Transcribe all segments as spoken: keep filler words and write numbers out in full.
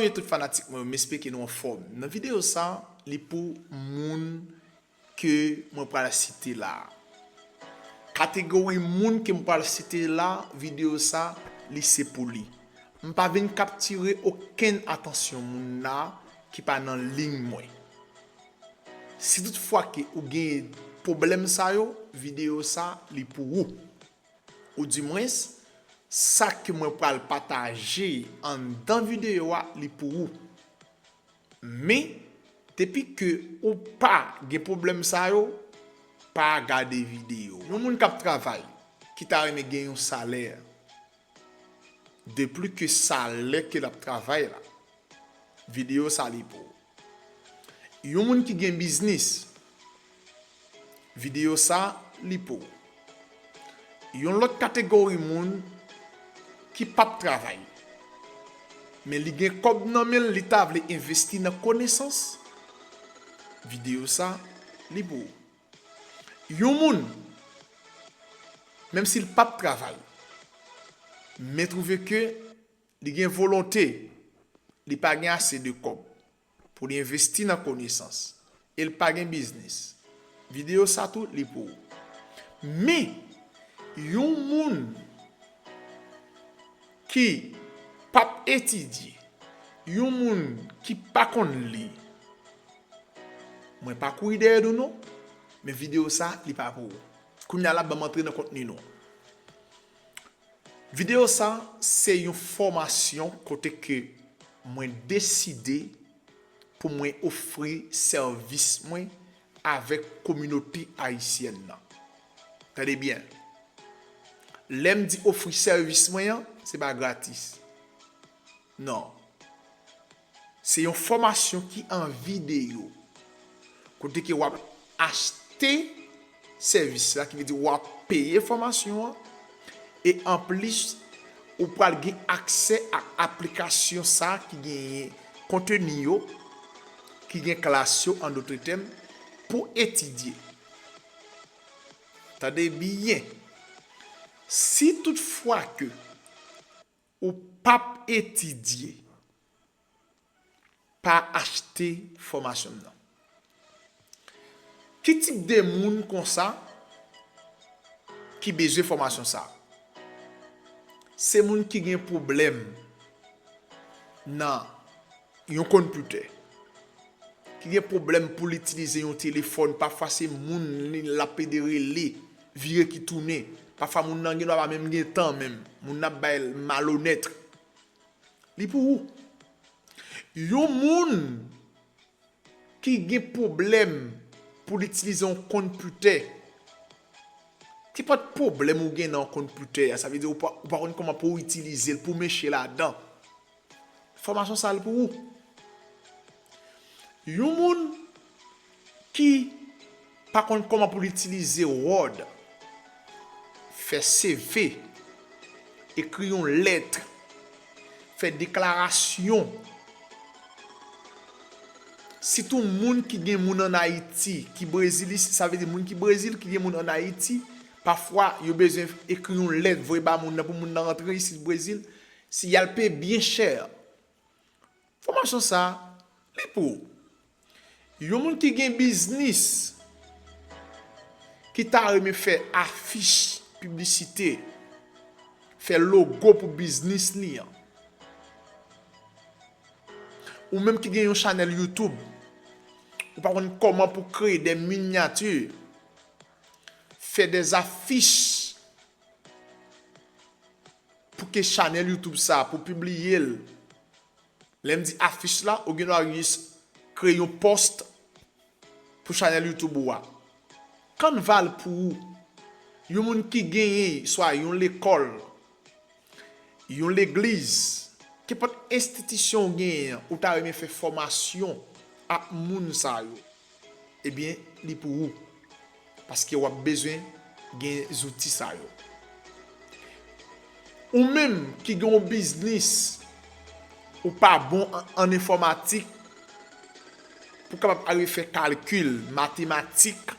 Tout fanatik mwen yo, m espere ke nou anfòm. Nan videyo sa, li pou moun ke mwen pral site la a. Kategori moun ke mwen pral site la, videyo sa, li se pou li. M pa vin kaptire okenn atansyon moun la ki pa nan liy mwen. Si toutfwa ke ou gen pwoblèm sa yo, videyo sa, li pou ou. Oudimwens, sa ke mwen pral pataje anndan videyo a, li pou ou. Men, depi ke ou pa gen pwoblèm sa yo, pa gade videyo. Yon moun k ap travay, ki ta renmen gen yon salè, de pli ke salè ke l ap travay la, videyo sa li pou ou. Yon moun ki gen biznis, videyo sa li pou ou. Yon lòt kategori moun ki p ap travay, men li gen kòb nan men l, li ta vle envesti nan konesans, videyo sa li pou ou. Yon moun, menm si l p ap travay, men twouve ke li gen volonte, li pa gen ase de kòb pou li envesti nan konesans, e l pa gen biznis, videyo sa tou, li pou ou. Men, yon moun ki p ap etidye, yon moun ki pa konn li, mwen pa kouri dèyè nou non, men videyo sa, li pa pou ou. Kounye a la, ban m antre nan kontni nou. Videyo sa, se yon fòmasyon kote ke mwen deside pou mwen ofri sèvis mwen avèk kominote ayisyèn nan. Tande byen. Lè m di ofri sèvis mwen an, se pa gratis. Non. Se yon fòmasyon ki an videyo. Kote ke w ap achte sèvis la, ki vle di w ap peye fòmasyon an. E anplis, ou pral gen aksè ak aplikasyon sa ki genyen konteni yo, ki gen klas yo, an dòt tèm, pou etidye. Tande byen. Si toutfwa ke ou p ap etidye, pa achte fòmasyon m nan. Ki tip de moun konsa ki bezwen fòmasyon sa? Se moun ki gen pwoblèm nan yon konpitè, ki gen pwoblèm pou l itilize yon telefòn, pafwa se moun li l ap ede rele, vire ki tounen. Pafwa moun nan gen dwa pa menm gen tan menm. Moun nan ap bay malonèt. Li pou ou. Yon moun ki gen pwoblèm pou l itilize yon konpitè, kenpòt pwoblèm ou gen nan yon konpitè a, sa vle di ou pa, ou pa konn kòman pou w itilize l, pou w meche ladan. Fòmasyon sa a pou ou. Yon moun ki pa konn kòman pou l itilize Word, fè C V, ekri yon lèt, fè deklarasyon. Sitou moun ki gen moun ann Ayiti, ki Brezil isi, sa vle di moun ki Brezil, ki gen moun ann Ayiti, pafwa yo bezwen ekri yon lèt voye ba moun nan pou moun nan rantre isit Brezil, si y al peye byen chè. Fòmasyon sa a, li pou ou. Yon moun ki gen biznis, ki ta renmen fè afich piblisite, fè logo pou biznis li an. Ou menm ki gen yon chanèl YouTube, ou pa konn kòman pou kreye de minyati, fè de afich pou ke chanèl YouTube sa, pou pibliye l. Lè m di afich la, ou gen dwa jis kreye yon pòs pou chanèl YouTube ou a. Canva l pou ou. Yon moun ki genyen swa yon lekòl, yon legliz, kenpòt enstitisyon ou genyen an, ou ta renmen fè fòmasyon ak moun sa yo, ebyen, li pou ou. Paske w ap bezwen gen zouti sa yo. Ou menm ki gen yon biznis, ou pa bon an, an enfòmatik, pou kapab al fè kalkil, matematik,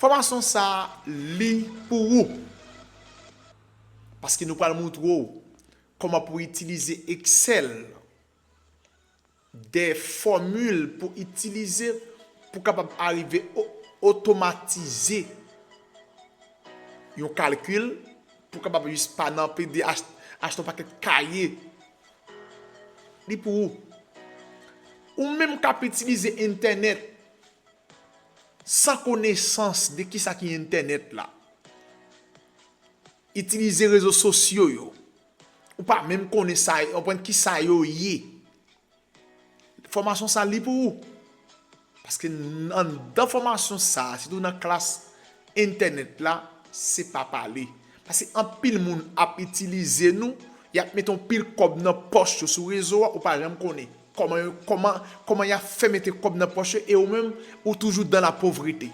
fòmasyon sa a, li pou ou. Paske nou pral montre w kòman pou w itilize Excel, de fòmil pou itilize pou kapab arive o- otomatize yon kalkil pou kapab jis pa nan pede ach- achte yon pakèt kaye. Li pou ou. Ou menm k ap itilize entènèt san konesans de kisa ki entènèt la. Itilize rezo sosyo yo. Ou pa menm konnen sa, konprann kisa yo ye. Fòmasyon sa li pou ou. Paske anndan fòmasyon sa, sitou nan klas entènèt la, se pa pale. Paske anpil moun ap itilize nou, y ap mete yon pil kòb nan pòch yo sou rezo a, ou pa janm konnen kòman yo, kòman, kòman y ap fè mete kòb nan pòch yo, e ou menm, ou toujou dan la povrete.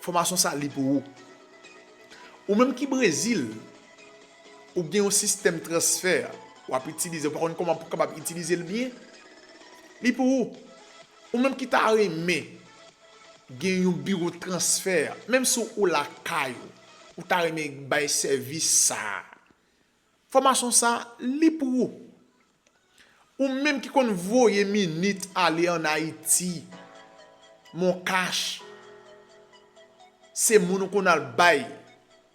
Fòmasyon sa li pou ou. Ou menm ki Brezil, ou gen yon sistèm transfè, w ap itilize, ou pa konn kòman pou kapab itilize l byen, li pou ou. Ou menm ki ta renmen gen yon biwo transfè, menm si ou lakay ou, ou ta renmen bay sèvis sa a. Fòmasyon sa, li pou ou. Ou menm ki konn voye minit ale ann Ayiti, Moncash, se moun ou konn al bay,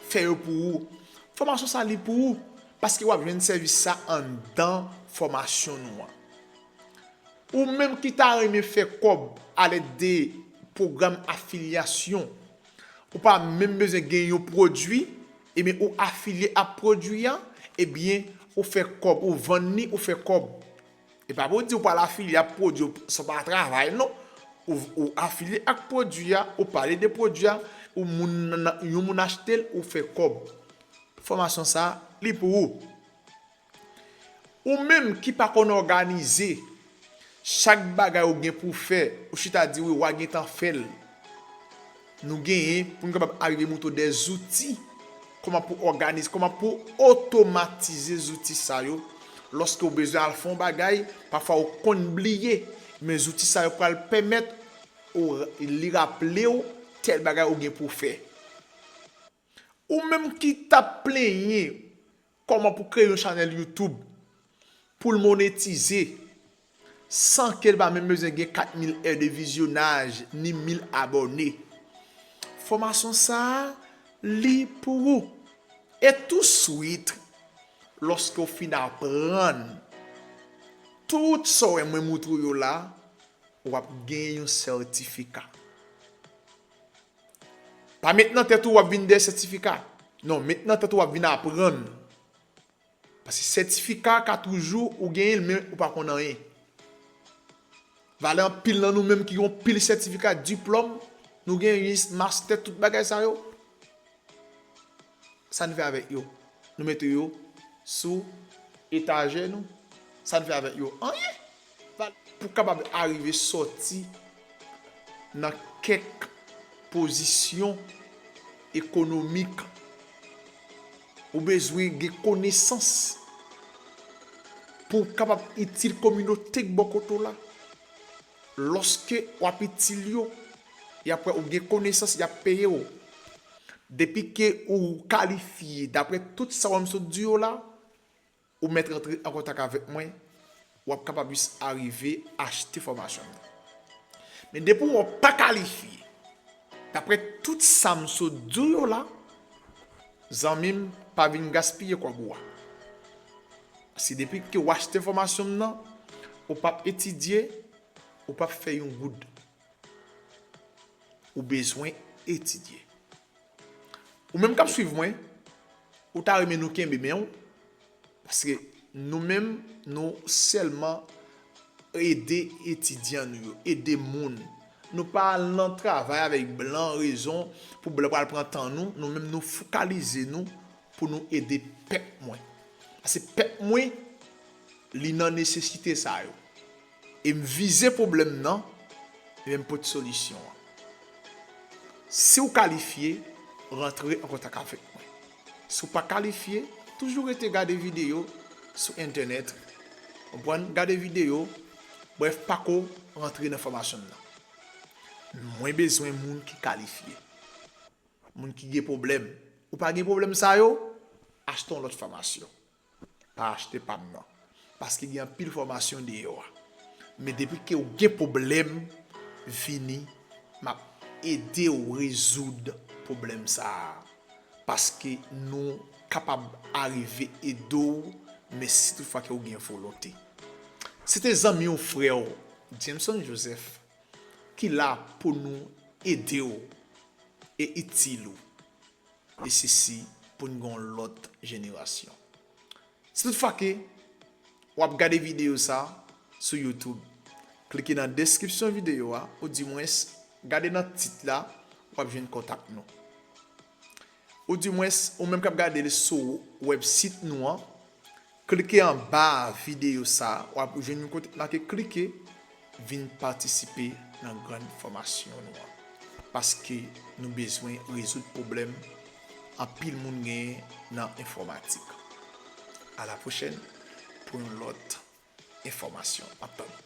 fè yo pou ou. Fòmasyon sa, li pou ou, paske w ap jwenn sèvis sa anndan fòmasyon nou an. Ou menm ki ta renmen fè kòb alèd de pwogram afilyasyon, ou pa menm bezwen gen yon pwodui, ebyen ou afilye ak pwodui a, ebyen ou fè kòb, ou vann li, ou fè kòb. E pa pou di ou pral afilye ak pwodui, sa pa travay non. Ou, ou afilye ak pwodui a, ou pale de pwodui a, ou moun, yon moun achte l, ou fè kòb. Fòmasyon sa, li pou ou. Ou menm ki pa konn òganize, chak bagay ou gen pou fè, ou chita di wi, w a gentan fè l. Nou genyen pou n kapab arive montre w de zouti, kòman pou òganize, kòman pou otomatize zouti sa yo. Lòske w bezwen al fè yon bagay, pafwa ou konn bliye, men zouti sa yo pral pèmèt ou li raple w tèl bagay ou gen pou fè. Ou menm ki t ap plenyen kòman pou kreye yon chanèl YouTube pou l monetize san ke l pa menm bezwen gen kat mil è de vizyonaj ni mil abòne. Fòmasyon sa a, li pou ou. E touswit, lòske w fin aprann tout sa w wè mwen montre w yo la, w ap gen yon sètifika. Pa met nan tèt ou w ap vin dèyè sètifika. Non, met nan tèt ou w ap vin aprann. Paske sètifika ka toujou ou genyen l, men ou pa konn anyen. Valè anpil nan nou menm ki gen yon pil sètifika, diplòm, nou gen lis, mastè, tout bagay sa yo. Sa n fè avèk yo? Nou mete yo sou etajè nou. Sa n fè avèk yo? Anyen. Pou kapab arive sòti nan kèk pozisyon ekonomik, ou bezwen gen konesans pou w kapab itil kominote k bò kote w la. Lòske w ap itil yo, y ap wè ou gen konesans, y ap peye w. Depi ke ou kalifye, daprè tout sa w wè m sot di yo la, ou mèt rantre an kontak avèk mwen, w ap kapab jis arive achte fòmasyon m nan. Men depi w pa kalifye, daprè tout sa m sot di w yo la, zanmi m, pa vin gaspiye kòb ou a. Paske depi ke w achte fòmasyon m nan, ou p ap etidye, ou p ap fè yon goud. Ou bezwen etidye. Ou menm k ap swiv mwen, ou ta renmen nou kenbe men w, paske nou menm, nou sèlman ede etidyan nou yo, ede moun. Nou pa al nan travay avèk blan, rezon pou blan pral pran tan nou, nou menm nou fokalize nou pou nou ede pèp mwen. Paske pèp mwen, li nan nesesite sa yo. E m vize pwoblèm nan, e m pote solisyon an. Si w kalifye, rantre an kontak avèk mwen. Si w pa kalifye, toujou rete gade videyo sou entènèt, konprann, gade videyo, brèf, pako rantre nan fòmasyon m nan. Mwen bezwen moun ki kalifye. Moun ki gen pwoblèm. Ou pa gen pwoblèm sa yo? Achte yon lòt fòmasyon. Pa achte pa m nan. Paske gen anpil fòmasyon deyò a. Men depi ke w gen pwoblèm, vini, m ap ede w rezoud pwoblèm sa a. Paske nou kapab arive ede w, men si toutfwa ke w gen volonte. Se te zanmi w, frè w, Jameson Joseph, ki la pou nou ede w e itil ou. E sesi pou n gen yon lòt jenerasyon. Si toutfwa ke w ap gade videyo sa sou YouTube, klike nan deskripsyon videyo a, oudimwens gade nan tit la, w ap jwenn kontak nou. Oudimwens, ou menm k ap gade l sou wèbsit nou an, klike anba videyo sa, w ap jwenn yon kote k make klike, vin patisipe nan grann fòmasyon nou an. Paske nou bezwen rezoud pwoblèm anpil moun genyen nan enfòmatik. A la pwochèn pou yon lòt enfòmasyon. M ap tann ou.